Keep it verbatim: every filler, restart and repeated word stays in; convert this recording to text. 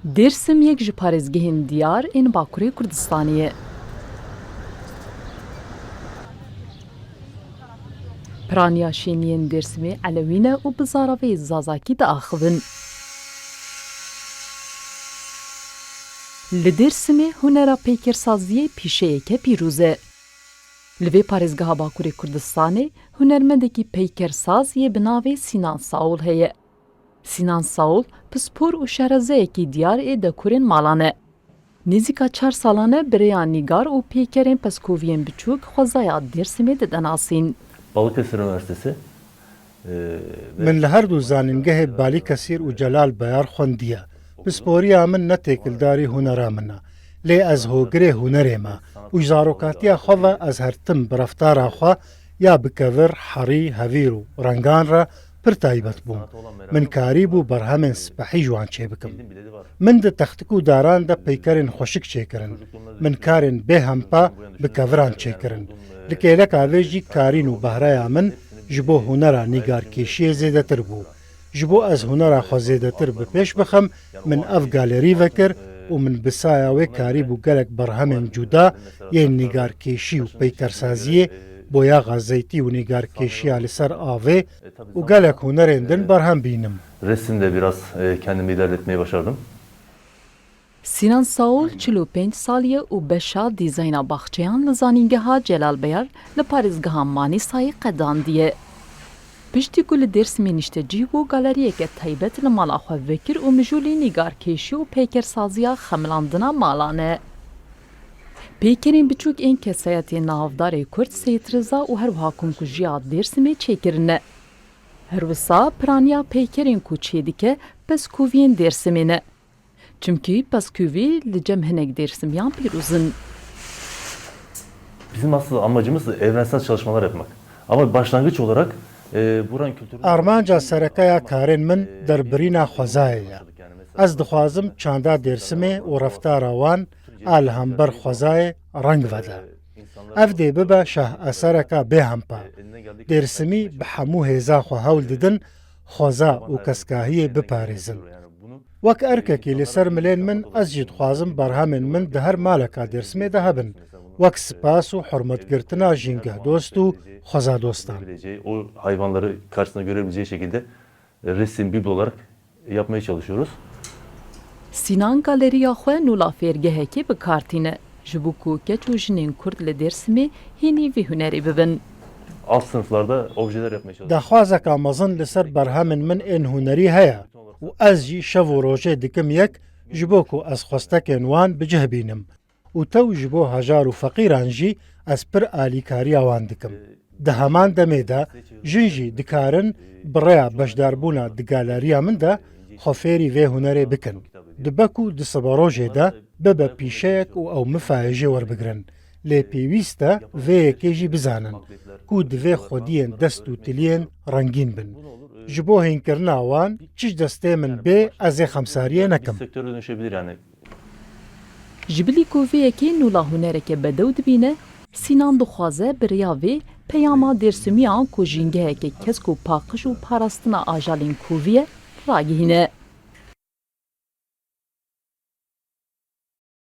Dêrsim yek ji parêzgehên diyar ên Bakurê Kurdistanê ye. Piraniya şêniyên Dêrsimê elewî ne û bi zaraveyê zazakî diaxivin. Li Dêrsimê hunera peykersaziyê pîşeyeke pîroz e. Li vê parêzgeha Bakurê Kurdistanê hunermendekî peykersaz yê bi navê Sînan Saol heye. Sînan Saol pispor û şerezeyekî diyar ê dekorên malan e. Nêzîka çar salan e bi rêya nîgar û peykerên pezkoviyên biçûk xwezaya Dêrsimê dide nasîn. Balıkesir Üniversitesi, e, ve Min li her du zanîngehê Balikesîr û Celal Beyar xwendiye. Pisporiya min ne têkildarî hunera min e. Lê ez hogirê hunerê me û ji zarokatiya xwe ve ez her tim bi reftara xwe ya bi kevir, herî, hevîr û rengan re pir taybet bûm. Min karîbû berhemên spehî ji wan çêbikim. Min di textik û daran de peykerên xweşik çêkirin. Min karên bêhempa bi keviran çêkirin. Li kêleka vê jî karîn û behreya min ji bo hunera nîgarkêşiyê zêdetir bû. Ji bo ez hunera xwe zêdetir bi pêş bixim, min ev galerî vekir û min bi saya wê karîbû gelek berhemên cuda yên nîgarkêşî û peykersaziyê, boyaxa zeytî û nîgarkêşiya li ser avê û gelek hunerên din berhem bînim. Resimde biraz, e, kendimi ilerletmeyi başardım. Sînan Saol çil û pênc salî ye û beşa dîzayna baxçeyan li Zanîngeha Celal Beyar li parêzgeha Manîsayê qedandiye. Piştî ku li Dêrsimê niştecî bû, galeriyeke taybet li mala xwe vekir û mijûlî nîgarkêşî û peykersaziya xemilandina malan e. Peykerên biçûk ên kesayetê navdarê Kurd Seyîd Riza û her wiha komkujiya Dêrsimê çêkirine. Her wisa piraniya peykerên ku çêdike pezkoviyên Dêrsimê ne. Çimkî pezkovî li cem hinek Dêrsimiyan pîroz in. Bizim asıl amacımız evrensel çalışmalar yapmak. Ama başlangıç olarak, e, buranın kültürünü Armanca sereke ya karên min derbirîna xwezayê ye. Ez dixwazim çanda Dêrsimê û reftara wan a li hember xwezayê reng vede. Ev dê bibe şahesereka bêhempa. Dêrsimî bi hemû hêza xwe hewl didin xweza û keskahiyê biparêzin. Wek erkekî li ser milên min, ez jî dixwazim berhemên min di her maleka Dêrsimê de hebin, wek spas û hurmetgirtina jîngehdost û xwezadostan. O hayvanları karşısında görebileceği şekilde resim, biblo olarak yapmaya çalışıyoruz. Sînan galeriya xwe nûla fêrgehekê bi kar tîne, ji bo ku keç û jinên Kurd li Dêrsimê hînî vî hunerê bibin. Alt sınıflarda objeler yapmaya çalışıyoruz. Daxwazeka mezin li ser berhemên min ên hunerî heye û ez jî şev û rojê dikim yek, ji bo ku ez xwestekên wan bi cih bînim. Û tew ji bo hejar û feqîran jî ez pir alîkariya wan dikim. Di heman demê de jin jî dikarin bi rêya beşdarbûna di galeriya min de xwe fêrî vê hunerê bikin. Dibe ku di siberojê de bibe pîşeyek û ew mifayê jê werbigrin. Lê pêwîst e vê yekê jî bizanin ku divê xwediyên dest û tiliyên rengîn bin. Ji bo hînkirina wan çi ji destê min bê ez ê xemsariyê nekim. Sektöre dönüşebilir yani. Ji bilî ku vê yekê nûla hunereke bedew dibîne, Sînan dixwaze bi rêya vê peyama Dêrsimiyan ku jîngeheke kesk û paqij û parastina ajalên kovî ye, ragihîne.